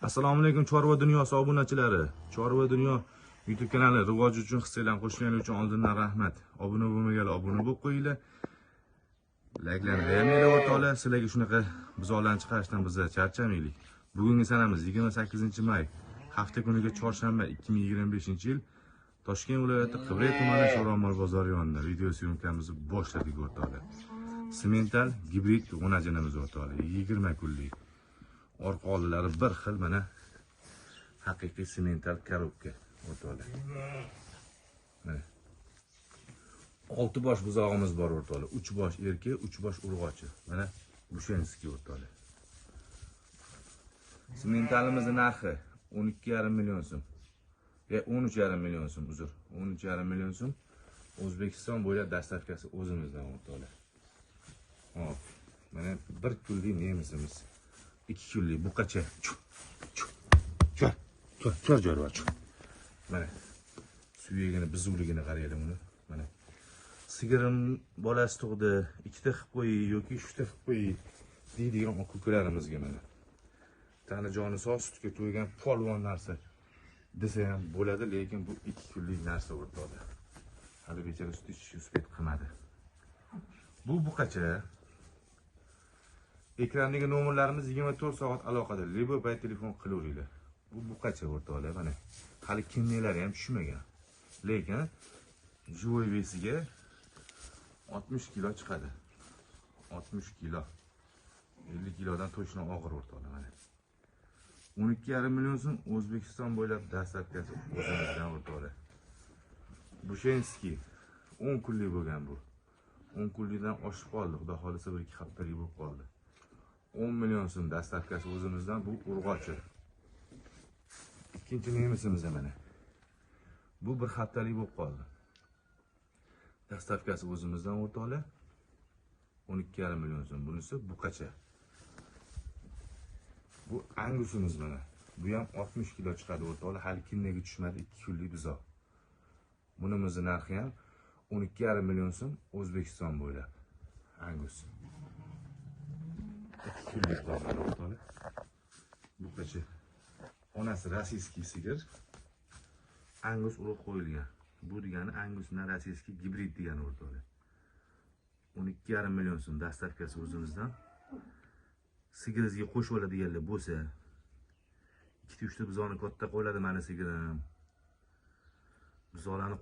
Assalomu alaykum Chorva dunyosi obunachilari. Chorva dunyo YouTube kanali rivoji uchun hissanglarni qo'shganingiz uchun oldindan rahmat. Obuna bo'lmaganlar obuna bo'lib qo'yinglar. Layklarni ayamanglar o'rtoqlar. Sizlarga shunaqa buzoqlarni chiqarishdan biz charchamaylik. Bugungi sanamiz 28-may, hafta kuniga chorshanba 2025-yil. Toshkent viloyati Qibray tumani Sho'romol bozori yonida video syomkamizni boshladik o'rtoqlar. Simental gibrid g'unajinimiz o'rtoqlar, 20 kunlik. Orqa oldilari bir xil, mana haqiqiy simental korobka o'rtoqlar. Mana 6 bosh buzog'imiz bor o'rtoqlar. 3 bosh erkak, 3 bosh urg'ochi. Mana Bushenskiy o'rtoqlar. Simentalimizni narxi 12,5 million so'm. Ya 13,5 million so'm, uzr. 13,5 million so'm. O'zbekiston bo'ylab dastavkasi o'zimizdan o'rtoqlar. Hop. Mana bir kunlik nemisimiz. 2 kunlik buqacha. Chu, chu, chu, chu, chu, chu, chu. Mana suyagini, buzuvligini qaraylik uni. Mana sigirim bolasi tug'di, ikkita qilib qo'ying yoki uchta qilib qo'ying deydigan aka-ukalarimizga mana. Tani joni sog', sutga to'ygan polvon narsa desa ham bo'ladi, lekin bu 2 kunlik narsa o'rtoqlar. Hali bechora sut ichishga uspet qilmadi. Bu buqacha. Ekrandagi nomerlarimiz 24 soat aloqada. Libo payt telefon qilaveringlar. Bu buqacha o'rtoqlar, mana. Hali kimnelari ham tushmagan. Lekin живой vesiga 60 kilo chiqadi. 60 kilo. 50 kilodan to'shni og'ir o'rtoqlar mana. 12,5 million so'm O'zbekiston bo'ylab dastavkasi o'zimizdan o'rtoqlar. Bushenskiy 10 kunlik bo'lgan bu. 10 kunlikdan oshib qoldi. Xudo xolisa 1-2 haftalik bo'lib qoldi. 10 million so'm dastavkasi o'zimizdan, bu urg'ochi. Ikkinchi nemisimiz mana. Bu bir haftalik bo'lib qoldi. Dastavkasi o'zimizdan o'rtoqlar. 12,5 million so'm. Bunisi buqacha. Bu angusimiz mana. Bu ham 60 kilo chiqadi o'rtoqlar. Hali kinnaga tushmadi, 2 kunlik buzoq. Bunimizni narxi ham 12,5 million so'm O'zbekiston bo'ylab. Angus. 2 kunlik buzoq o'rtoqlar. Buqacha. Onasi rossiyskiy sigir. Angus urug' qo'yilgan. Bu degani Angus bilan rossiyskiy gibrid degani o'rtoqlar. 12,5 million so'm dastavkasi o'zimizdan. Sigiringizga qo'shib oladiganlar bo'lsa, 2-3 ta buzoqni katta qo'yiladi mani sigirim. Buzoqlarni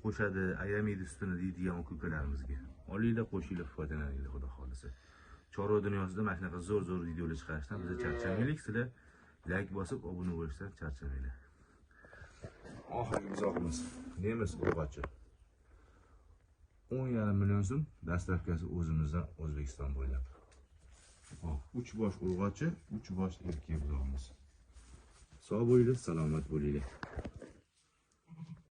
qo'shadi, ayamaydi sutini deydigan aka-ukalarimizga. Olinglar, qo'shinglar, foydalaninglar xudo xolisa. Chorva dunyosida mana shunaqa zo'r-zo'r videolar chiqarishdan biz charchamaylik, sizlar like bosib obuna bo'lishdan charchamanglar. Oxirgi buzog'imiz nemis urg'ochi. 10,5 million so'm dastavkasi o'zimizdan O'zbekiston bo'ylab. Hop, 3 bosh urg'ochi, 3 bosh erkak buzog'imiz. Sog' bo'linglar, salomat bo'linglar.